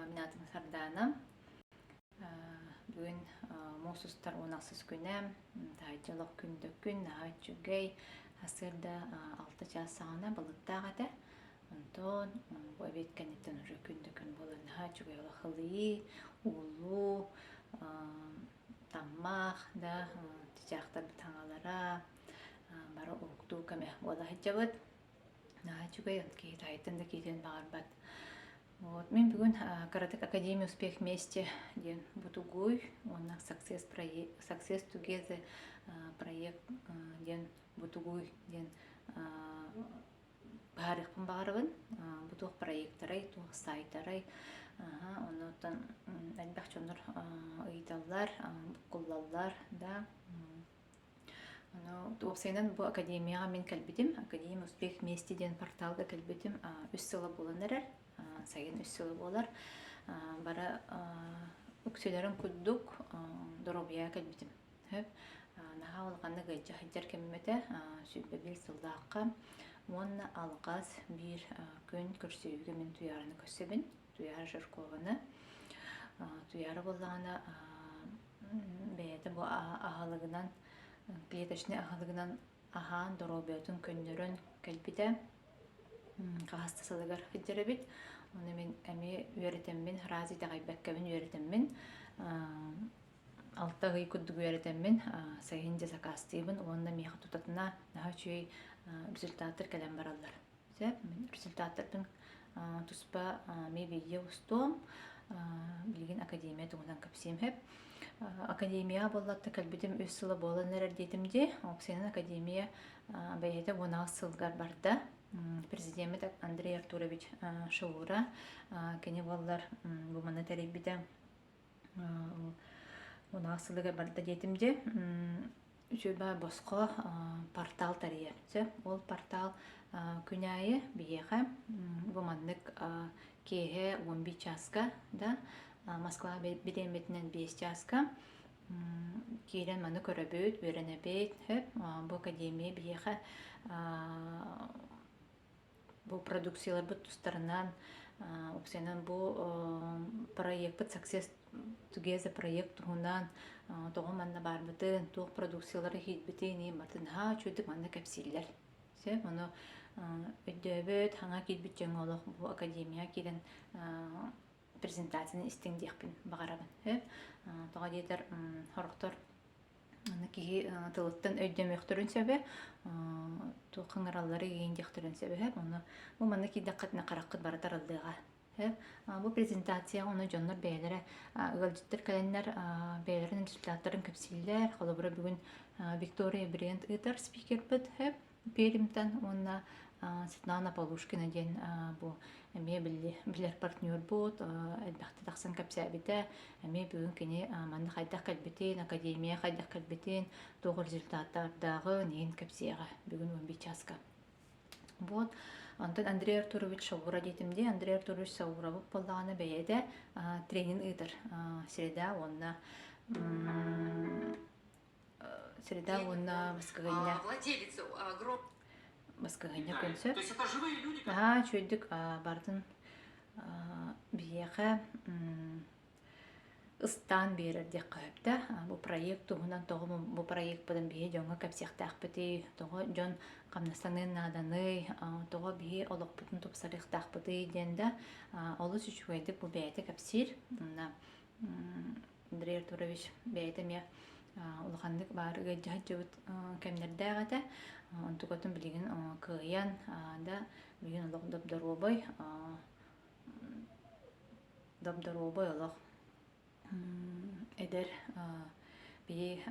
Мин аатым Сардаана. Бүгүн муус устар уон ахсыс күнэ. Таһырдьа олох күн да күн, наһаа үчүгэй. Сарсыарда 6 чаас саҕана балыктаах этэ. Онтон бу эбиэт кэнниттэн уже күн да күн буолан наһаа үчүгэй олох ылыы, уулуу, таммах да, чычаахтарбыт хаҥалара бары уһуктуу кэмэ буола сылдьабыт. Наһаа үчүгэй, киһи таһыттан да киириэн баҕарбат. Вот. Мин бүгүн кыратык Академия успех вместе диэн бутугуй уонна Success, проект, Success Together проект диэн бутугуй диэн быһаарыахпын баҕарабын. Бу туох проектарай, туох сайтарай. Оннуттан элбэх дьоннор ыйыталлар, буккуллаллар да. Ону уопсайынан бу академияҕа мин кэлбитим. Академия успех вместе диэн порталга кэлбитим үс сыла буолан эрэр. Сайын үс сыла буолар. Бары үксүлэрин курдук доруобуйаҕа кэлбитим. Сөп. Наһаа улаханнык ыалдьа сылдьар кэмим этэ. 21 сыллаахха уонна алҕас биир күн көрсүһүүгэ мин Туйаараны көрсөбүн. Туйаара Жиркованы. Туйаара буоллаҕына бэйэтэ бу аһылыгынан, клеточнай аһылыгынан аһаан, доруобуйатын көннөрөн кэлбитэ. Хаһыс да сылыгар сылдьар эбит. Ону мин эмиэ үөрэтэммин, сразу итэҕэйбэккэбин үөрэтэммин, 6 ый курдук үөрэтэммин, сайын дьэ сакаастыыбын уонна миэхэ тутатына наһаа үчүгэй результаттар кэлэн бараллар. Сөп, мин результаттарбын туспа эмиэ видео устуом. Билигин академия туһунан кэпсиэм сөп. Академияҕа буоллатта кэлбитим үс сыла буолан эрэр диэтим дии. Уопсайынан академия бэйэтэ 16 сылгар барда. Президеммит Андрей Артурович Шаура кини буоллар бу манна тэрийбитэ 16 сылыгар барда диэтим дии. Үчүгэй босхо портал тэрийэр. Сөп. Ол портал күн аайы биһиэхэ бу маннык киэһэ 11 чааска да Москва бириэмэтинэн 5 чааска киирэн маны көрөбүт, үөрэнэбит. Сөп. Бу академия биһиэхэ бу продукцияларбыт тустарынан уопсайынан бу проекпыт Success Together проект туһунан тоҕо манна баарбытын, туох продукциялары иһиирбитин барытын наһаа үчүгэйдик манна кэпсииллэр. Сөп, ону өйдөөбөт, хаҥа киирбит дьоҥҥо олох бу академияҕа киирэн презентацияны истиҥ диэхпин баҕарабын. Сөп, тоҕо диэтэр сорохтор Аны киһи тылыттан өйдөмүөхтэрин сөбө, туох ыҥыраллары иһин диэхтэрин сөбө. Ону бу манна киирдэххитинэ хараххыт бары тарыллыаҕа. Бу презентацияҕа ону дьоннор бэйэлэрэ ыалдьыттар кэлэннэр бэйэлэрин результаттарын кэпсииллэр. Холобура бүгүн Виктория Брент ыытар спикербит Пермтэн уонна Светлана Полушкина диэн бу эмиэ билэр партнербут, элбэхтэ тахсан кэпсээбитэ. Эмиэ бүгүн кини манна хайдах кэлбитин, академия хайдах кэлбитин, туох результаттардааҕын иһин кэпсиэҕэ бүгүн 11 чааска. Вот. Онтон Андрей Артурович Шаура диэтим дии. Андрей Артурович Шаурабыт буоллаҕына бэйэтэ тренинг ыытар среда уонна Среда уонна баскыһыанньа. Владелец огром... Баскыһыанньа күн сөп. То есть это живые люди, Наһаа үчүгэйдик бардын биһиэхэ ыстаан биэрэр диэххэ сөп да. Бу проект туһунан тоҕо бу проекпытын биһи дьоҥҥо кэпсиэхтээхпитий, тоҕо дьон хамнастаныан нааданый, тоҕо биһи олохпутун тупсарыахтаахпытый диэн да олус үчүгэйдик бу бэйэтэ кэпсиир. Онно Андрей Артурович бэйэтэ эмиэ улаханнык баар ыалдьа сылдьыбыт кэмнэрдээх этэ. Онтукатын билигин кыайан да билигин олох доп-доруобай доп-доруобай олох эдэр биһи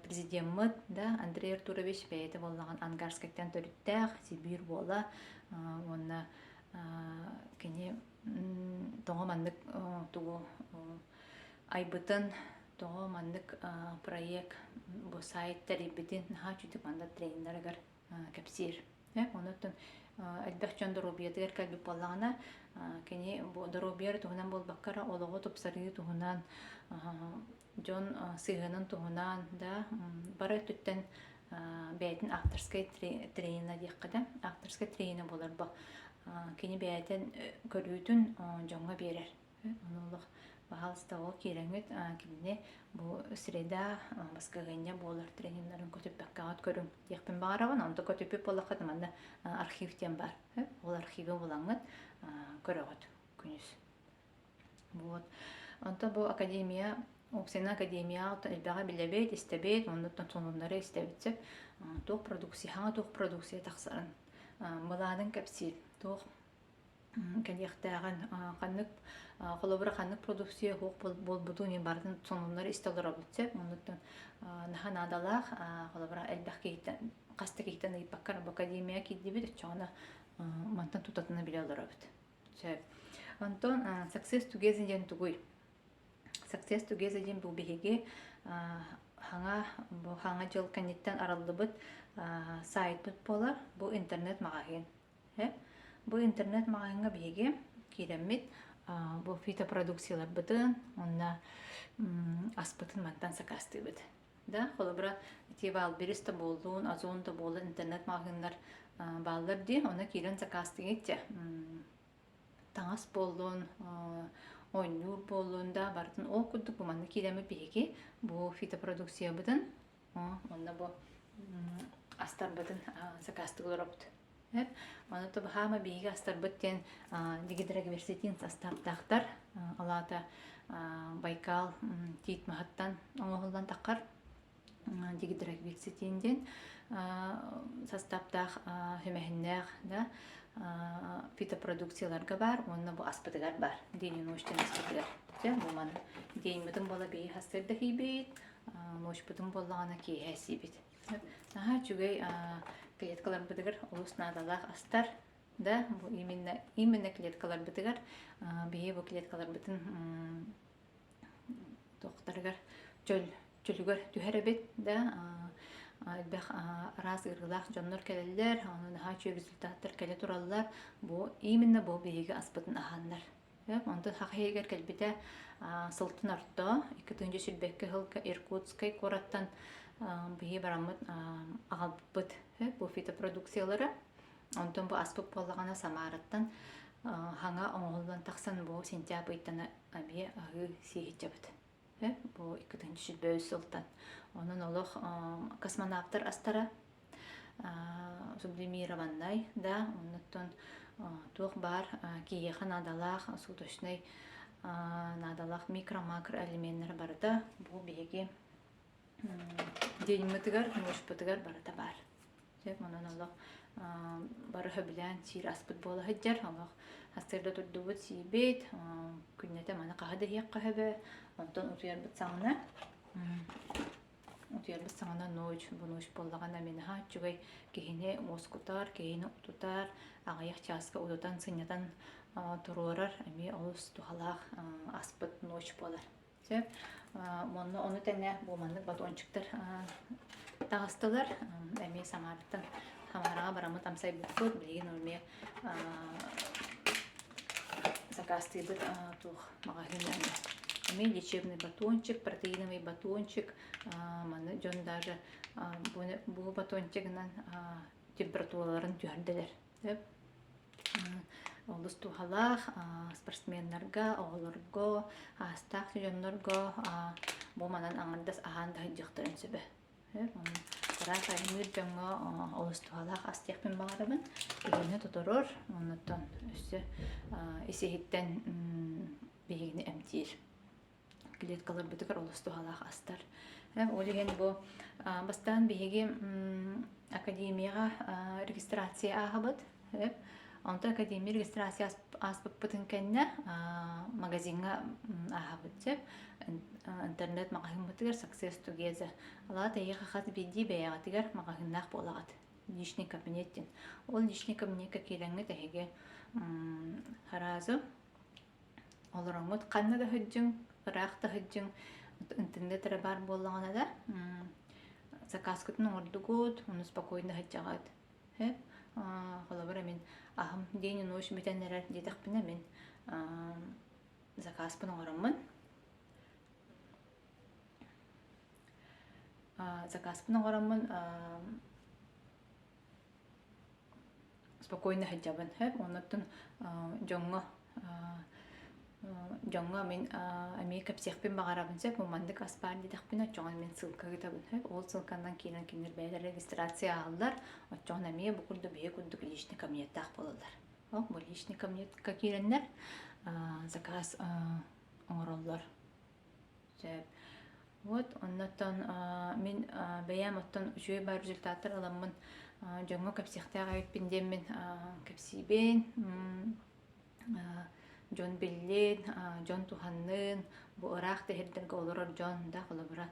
президеммыт да Андрей Артурович бэйэтэ буоллаҕын Ангарскайтан төрүттээх Сибиир буола уонна кини тоҕо маннык тугу айбытын, тоҕо маннык проект бу сайт тэрийбитин наһаа үчүгэй манна тренеригэр кэпсиир. Онуттан элбэх дьон доруобуйатыгар кэлбит буоллаҕына, кини бу доруобуйа эрэ туһунан буолбакка эрэ олоҕу тупсарыы туһунан, дьон сыһыанын туһунан да бары өттүттэн бэйэтин авторскай тренинэ диэххэ да, авторскай тренинэ буолар бу. Кини бэйэтин көрүүтүн дьоҥҥо биэрэр. Ону олох баһаалыста ол киирэҥҥит кинини бу среда баскыһыанньа буолар трениннэрин көтүппэккэҕит көрүҥ диэхпин баҕарабын. Онто көтүппүт буоллаххыт манна архив диэн баар. Ол архивы булаҥҥыт көрөҕүт күнүс. Вот. Онто бу академия уопсайынан академияҕа элбэҕи билэбит, истэбит, оннуттан сонуннары истэбит сөп. Туох продукция, хаҥа туох продукция тахсарын былаанын кэпсиир, туох кэлиэхтээҕин, ханнык холобура ханнык продукция суох буолбутун барытын сонуннары истэ олоробут сөп. Оннуттан наһаа наадалаах, холобура элбэх киһиттэн хас да киһиттэн ыйыппакка бу академия киирдибит, оччоҕуна мантан тутатына билэ олоробут. Сөп. Онтон Success Together диэн тугуй? Success Together диэн бу биһиги хаҥа бу хаҥа дьыл кэнниттэн арыллыбыт сайтпыт буолар. Бу интернет-маҕаһыын. Бу интернет-маҕаһыыҥҥа биһиги киирэммит бу фитопродукцияларбытын уонна аспытын мантан сакаастыыбыт. Да, холобура, ити Валберис да буоллун, Озон да буоллун интернет-маҕаһыыннар бааллар дии, онно киирэн сакаастыгыт дьэ. Таҥас буоллун, оонньуур буоллун да, барытын ол курдук бу манна киирэммит биһиги бу фитопродукциябытын уонна бу астарбытын сакаастыы олоробут. Ону баһаама биһиги астарбыт диэн дигидрогверситин састааптаахтар. Ол аата Байкал тиит маһыттан оҥоһуллан таххар дигидрогверситин диэн састааптаах сүмэһиннээх да фитопродукцияларга баар уонна бу аспытыгар баар день и ночь диэн аспытыгар. Дьэ бу маны дейммытын буола биһи сарсыарда хийбит, ночьпутун буоллаҕына киэһэ сиибит. Наһаа үчүгэй клеткаларбытыгар олус наадалаах астар да бу именно именно клеткаларбытыгар биһиги бу клеткаларбытын туохтарыгар чөл чөлүгэр түһэр эбит да элбэх араас ыарыылаах дьоннор кэлэллэр ону наһаа үчүгэй результаттар кэлэ тураллар бу именно бу биһиги аспытын аһааннар Онтон Саха иһигэр кэлбитэ сылтын орто, 2 сүүрбэккэ сылга Иркутскай куораттан биһи бараммыт аҕалбыппыт бу фитопродукциялары. Онтон бу аспыт буоллаҕына Самараттан хаҥа оҥоһуллан тахсан бу сентябрь ыйтан эмиэ аһыы сиэһиччэбит. Бу 2 сүүрбэ сылтан. Онон олох космонавтар астара сублимированнай да, оннуттан туох баар киһиэхэ наадалаах суточнай наадалаах микро-макро элеменнэр барыта бу биһиги деньмытыгар, ночпутугар барыта баар. Сөп, онон олох бары сөбүлээн сиир аспыт буола сылдьар. Олох сарсыарда турдубут сиибит, күннэтэ маны хаһа да иһиэххэ сөбө, онтон утуйарбыт саҕана Утуйарбыт саҕана ночь, бу ночь буоллаҕына мин наһаа үчүгэй киһини уоскутар, киһини утутар, аҕыйах чааска утутан, сынньатан туруорар эмиэ олус туһалаах аспыт ночь буолар. Сөп. Уонна ону тэҥэ бу маннык батончиктар таҕыстылар. Эмиэ Самараттан Самараҕа бараммыт амсайбыппыт. Билигин эмиэ заказтыыбыт туох маҕаһыын эмиэ лечебный батончик, протеиновый батончик. Маны дьон даже бу батончигынан температураларын түһэрдилэр. Олус туһалаах спортсменнарга, оҕолорго, аастаах дьоннорго бу манан аҥардас аһаан да сылдьыахтарын сөбө. Ыраах айанныыр дьоҥҥо олус туһалаах ас диэхпин баҕарабын. Киһини тоторор, оннуттан өссө ис-иһиттэн биһигини эмтиир. Клеткаларбытыгар олус туһалаах астар. Ол иһин бу бастаан биһиги академияҕа регистрация ааһабыт. Онтон академия регистрация ааспыппытын кэннэ магазиҥҥа ааһабыт сөп. Интернет маҕаһыыммытыгар Success Together. Алаат эйиэхэ хас биирдии бэйэҕитигэр маҕаһыыннаах буолаҕыт. Личный кабинет диэн. Ол личный кабинекка киирэҥҥит эһиги сразу Олороҥҥут ханна да сылдьыҥ, ыраах да сылдьыҥ, интернет эрэ баар буоллаҕына да, заказкытын оҥордугут, ону спокойно сылдьаҕыт. Сөп? Холобура мин аһым день и ночь бүтэн эрэр диэтэхпинэ мин заказпын оҥороммун заказпын оҥороммун. спокойно сылдьабын. Сөп оннуттан дьоҥҥо дьоҥҥо мин эмиэ кэпсиэхпин баҕарабын сөп маннык ас баар диэтэхпинэ оччоҕо мин ссылка ыытабын сөп ол ссылканан киирэн кинилэр бэйэлэрэ регистрация ааһаллар оччоҕуна эмиэ бу курдук биһи курдук личный кабинеттаах буолаллар ол бу личный кабинетка киирэннэр заказ оҥороллор сөп вот оннуттан мин бэйэм оттон үчүгэй баар результаттар ыламмын дьоҥҥо кэпсиэхтээх эбиппин диэммин кэпсиибин дьон биллин, дьон туһаннын, бу ыраах да сирдэргэ олорор дьон да холобура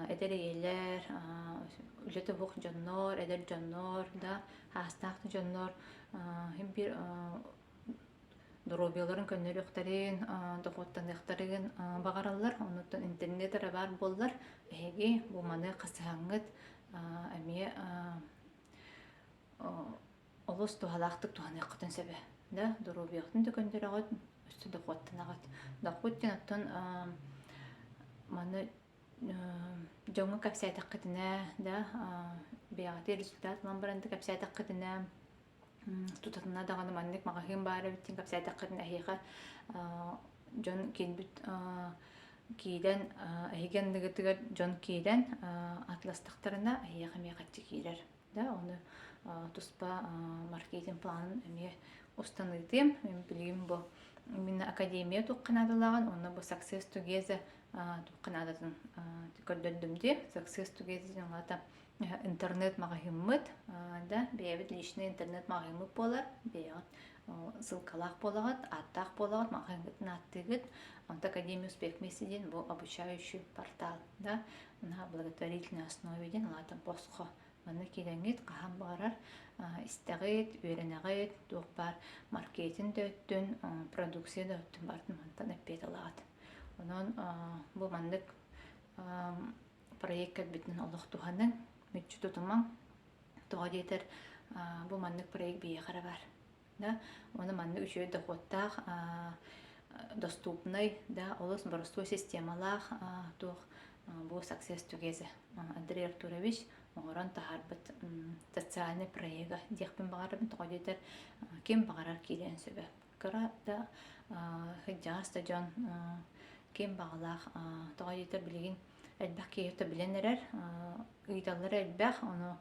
эдэр ийэлэр, үлэтэ суох дьоннор, эдэр дьоннор да аастаах да дьоннор син биир доруобуйаларын көннөрүөхтэрин, дохуоттаныахтарын баҕараллар. Оннуттан интернет эрэ баар буоллар, эһиги бу маны хасыһаҥҥыт эмиэ олус туһалаахтык туһаныаххытын сөбө. Да, доруобуйаҕытын да көннөрөҕүт, өссө дохуоттанаҕыт. Дохуот диэн оттон маны дьоҥҥо кэпсээтэххитинэ, да, бэйэҕитигэр результат ылан баран да кэпсээтэххитинэ, тутатына даҕаны маннык маҕаһыын баар эбит диэн кэпсээтэххитинэ эһиэхэ дьон киирбит киирэн эһиги анныгытыгар дьон киирэн атластахтарына эһиэхэ эмиэ харчы киирэр. Да, ону туспа маркетинг планын эмиэ устан ыытыам. Билигин бу именно академия туохха наадалааҕын уонна бу Success Together туохха наадатын көрдөрдүм дии. Success Together диэн аата интернет-маҕаһыыммыт да бэйэбит личный интернет-маҕаһыыммыт буолар. Бэйэҕит ссылкалаах буолаҕыт, ааттаах буолаҕыт, маҕаһыыҥҥытын ааттыыгыт. Онто Академия успех вместе диэн бу обучающий портал да на благотворительной основе диэн улаатан босхо манна киирэҥҥит хаһан баҕарар истэҕит, үөрэнэҕит, туох баар маркетинг да өттүн, продукция да өттүн барытын мантан эппиэт ылаҕыт. Онон бу маннык проект кэлбитин олох туһаныҥ, мүччү тутумаҥ. Тоҕо диэтэр бу маннык проект биһиэхэ эрэ баар. Да, уонна маннык үчүгэй дохуоттаах, доступнай, да, олус боростуой системалаах туох бу Success Together Андрей Артурович оҥорон таһаарбыт социальный проега диэхпин баҕарабын. Тоҕо диэтэр ким баҕарар киириэн сөбө. Кыра да сыдьаас да дьон ким баҕалаах тоҕо диэтэр билигин элбэх киһи билэн эрэр ыйыталлара элбэх ону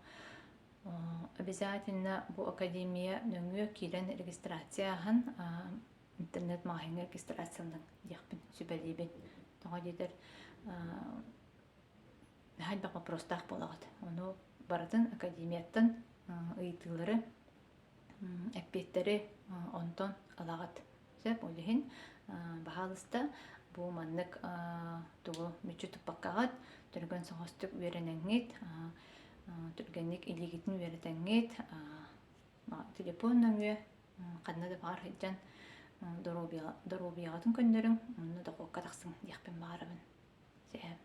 Обязательно бу академия нөҥүө киирэн регистрация ааһан интернет-маҕаһыыҥҥа регистрацияланыҥ диэхпин сүбэлиибин. Тоҕо диэтэр наһаа элбэх вопростаах буолаҕыт. Ону барытын академияттан ыйытыылары, эппиэттэри онтон ылаҕыт. Сөп, ол иһин баһаалыста бу маннык тугу мүччү туппаккаҕыт, түргэн соҕустук үөрэнэҥҥит, түргэнник илиигитин үөрэтэҥҥит, телефон нөҥүө ханна да баҕар сылдьан доруобуйаҕытын көннөрүҥ, онно дохуокка тахсыҥ диэхпин баҕарабын. Сэһэн.